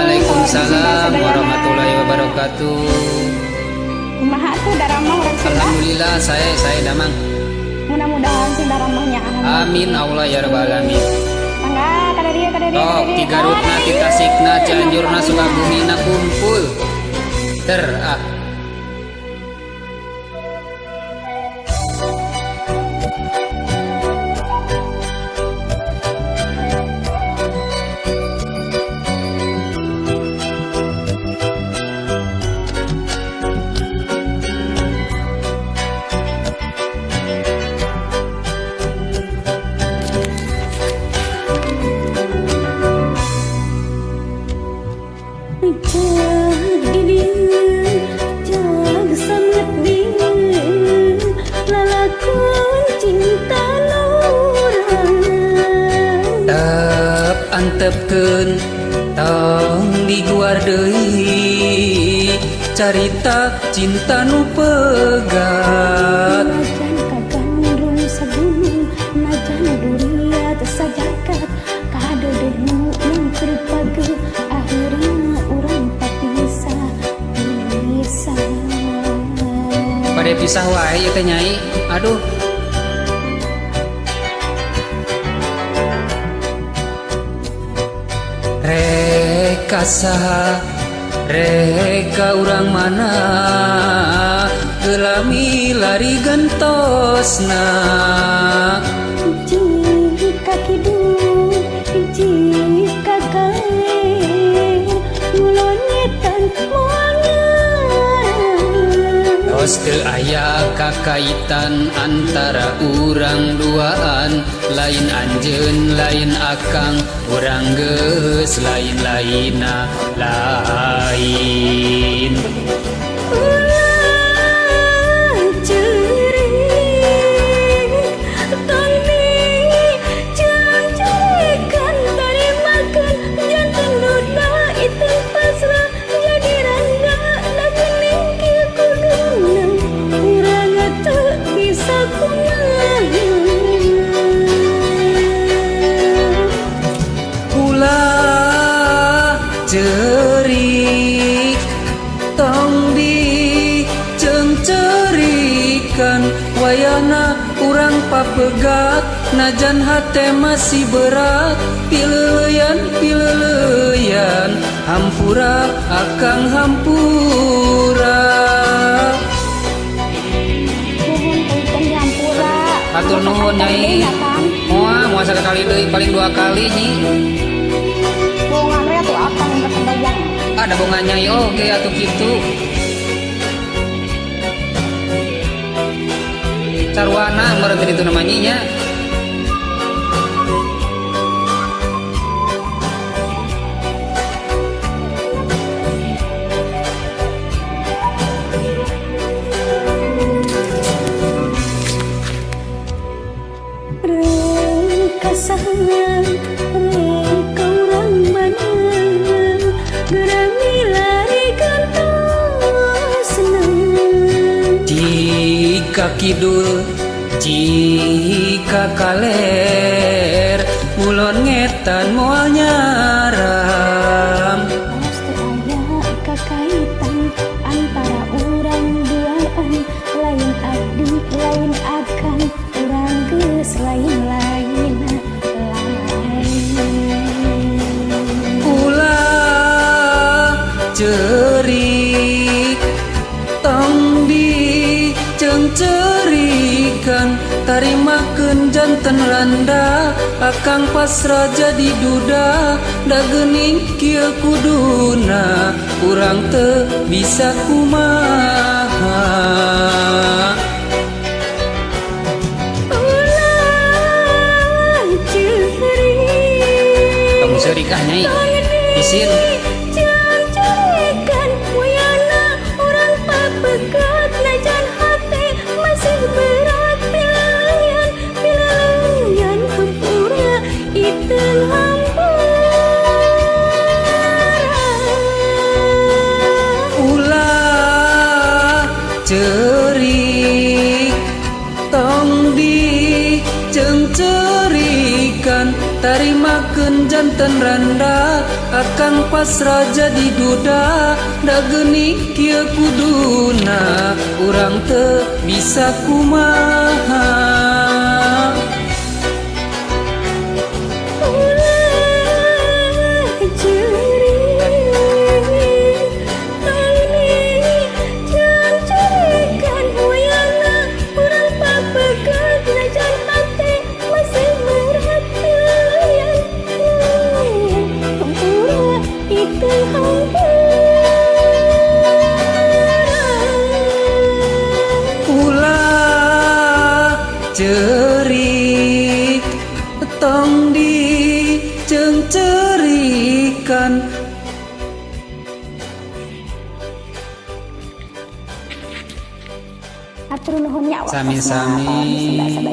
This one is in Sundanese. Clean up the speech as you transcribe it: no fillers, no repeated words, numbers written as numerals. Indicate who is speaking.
Speaker 1: Waalaikumsalam warahmatullahi wabarakatuh.
Speaker 2: Kumaha tuh daramah urang Sunda?
Speaker 1: Alhamdulillah saya damang.
Speaker 2: Mudah-mudahan sih daramahnya.
Speaker 1: Amin Allah ya rabbal alamin.
Speaker 2: Tangga kada dieu.
Speaker 1: Tok ti Garutna, ti Tasikna, Cianjurna, Sukabumina kumpul. Ter ah. Antepkeun tong diguar deui carita cinta nu pegat.
Speaker 2: Najan kagandrung sagunung, najan duriat sajagat, kadodeh nu mangker pageuh, akhirna urang papisah pisah.
Speaker 1: Bade pisah wae ieu teh Nyai. Aduh. Reka saha, reka urang mana, gelami lari gentosna.
Speaker 2: Jika kidul, jika kaler, ngulonyetan moal.
Speaker 1: Tos teu aya kakaitan antara urang duaan, lain anjeun lain akang, urang geus lain-lainna lain.
Speaker 2: Ulah ceurik tong dicangcerikan, tarimakeun janten duda iteung pasrah jadi randa da geuning kieu kuduna urang teu bisa kumaha.
Speaker 1: Ulah ceurik tong dicengcerikan, wayahna urang papegat, najan hate masih berat, pileuyan pileuyan hampura akang hampura.
Speaker 2: Nuhun punten dihampura.
Speaker 1: Hatur nuhun Nyai. Moal moal sakali deui paling 2 kali Nyi.
Speaker 2: Bongan we atuh akang geus kebayang.
Speaker 1: Ada bongan Nyai oge atuh kitu. Sarwana meureun teh ditu namanya nya.
Speaker 2: Reka saha, reka urang mana, gerami lari gantosna.
Speaker 1: Jika kidul, jika kaler, ngulon ngetan moal nyaram.
Speaker 2: Tos teu aya kakaitan antara urang duaan, lain abdi lain akang, urang geus lain-lain lain.
Speaker 1: Ulah ceurik tong dicengcerikan, tarimakeun janten randa, akang pasrah jadi duda, da geuning kieu kuduna urang teu bisa kumaha.
Speaker 2: Ulah ceurik
Speaker 1: Tong ceurik ah Nyai, isin.
Speaker 2: Cangcerikan wayahna urang papegat, najan hate masih berat, pileuyan pileuyan hampura iteung hampura.
Speaker 1: Ulah ceurik tong dicengcerikan, Tarimakeun janten randa, akang pasrah jadi duda. Da geuning kieu kuduna, urang teu bisa kumaha.
Speaker 3: Ulah ceurik, tong dicengcerikan wayahna urang papegat najan hate masih merhatian. Hampura itu hampura.
Speaker 1: Ulah ceurik, tong dicengcerikan.
Speaker 2: Hatur nuhun nya waktosna.
Speaker 1: Sami-sami.
Speaker 2: Sunda.